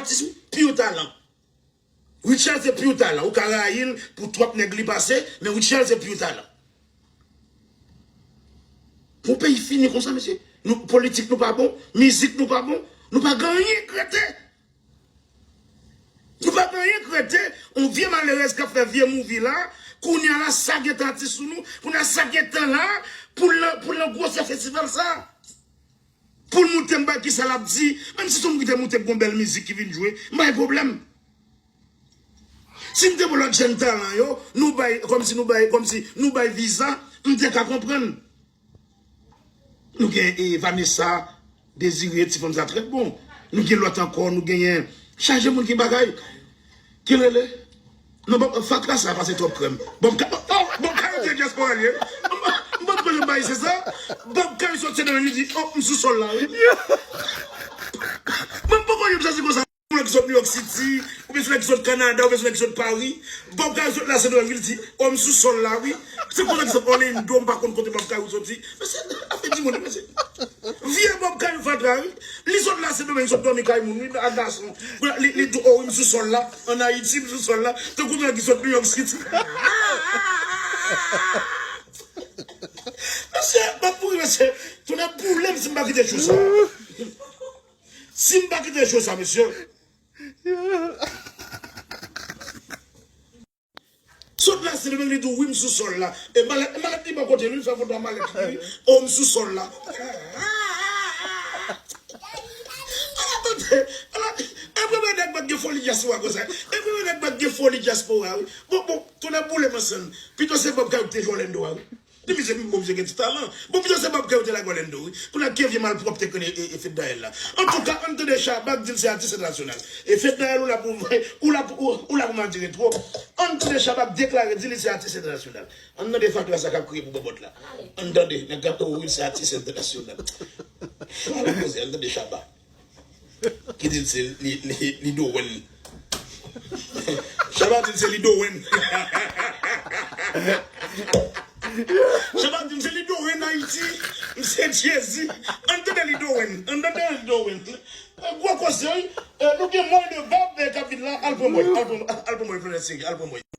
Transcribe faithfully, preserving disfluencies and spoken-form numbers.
atis pur talan. Rutshelle se pur talan. Ou ka rayi l pou twòp nèg li pase, men Rutshelle se pur talan. Pou peyi fini konsa, mesye. Nou, politik nou pa bon, mizik nou pa bon, nou pa gen anyen k rete. Nou pa gen anyen k rete. Yon vye malerèz k ap fè vye movie la, kounye a la sa gentan atis sou nou, kounye a sa gentan la pou l nan, pou l nan gwosè festival sa. Pou l moute m bay kisa l ap di, menm si se yon moun ki te moute k gon bèl mizik ki vin jwe, m pa gen pwoblèm. Si n te pran lòt jèn talan yo, nou bay, kòmsi nou bay, kòmsi nou bay viza, m te ka konprann. Nou gen, e, Vanessa Désiré, ti fanm sa trè bon. Nou gen lòt ankò, nou genyen chaje moun ki bagay. Ki rele? Non, bon, fatra sa pase twòp krèm. Bob Ka-, oh, Bob Kayou se dyaspora li ye. M pa, m pa t konnen bay se sa. Bob Kayou sot Sendomeng, li di, oh, m sou sòl la, wi. Mwen, m poko janm santi konsa. Yon nèg ki sot New York City, oubyen se nèg ki sot Kanada, oubyen se nèg ki sot Paris. Bob Kayou sot la Sendomeng, li di, oh, m sou sòl la, wi. Se konsa ki sot Orlando, m pa konn kote Bob Kayou soti. Mesye, afè di moun, mesye. Vye Bob Kayou fatra, wi. Li sot la Sendomeng, sot dòmi kay moun, wi, ak gason. Li, li di, oh, wi, m sou sòl la, ann Ayiti, m sou sòl la. Tankou nèg ki sot New York City. Mesye, m ap mouri, mesye. Tonnè boule m si m pa kite show sa. Si m pa kite show sa, mesye. Sot la, se li menm li di w, wi, m sou sòl la. E malèt, malèt li bò kote l, wi, l fè foto a malèt li, wi. O, m sou sòl la. Ala tande, ala, e premye nèg pa t gen foli dyaspora konsa. E premye nèg pa t gen foli dyaspora, wi. Bon, bon, tonnè boule m ansanm. Pito se Bob Kayou ki te jwe Orlando a, wi. Di misye, bon, misye gen ti talan. Bon, misye se Bob Kayou te lage Orlando, wi. Pou nèg ki vye malpwòpte ke e, e, e Fednaelle la. Antouka, ann tande Shabba k di l se atis entènasyonal. E Fednaelle, ou la pou, ou la pou, ou, ou la pou madire twòp. Ann tande Shabba k deklare di li se atis entènasyonal. Ann tande fatra sa k ap kriye pou bòbòt la. Ann tande, nèg k ap, oh, wi, se atis entènasyonal. Ala koze, ann tande Shabba. Ki di l se li, li, Lido Wen. Shabba di l se Lido Wen. Shabba di l se Lido Wen Ayiti. M se Jezi. Ann tande Lido Wen. Ann tande Lido Wen. Gwo koze, wi. Nou gen Mwen de Bob k ap vin la. Al pran Mwen. Al pran, al pran Mwen, frè Seri. Al pran Mwen.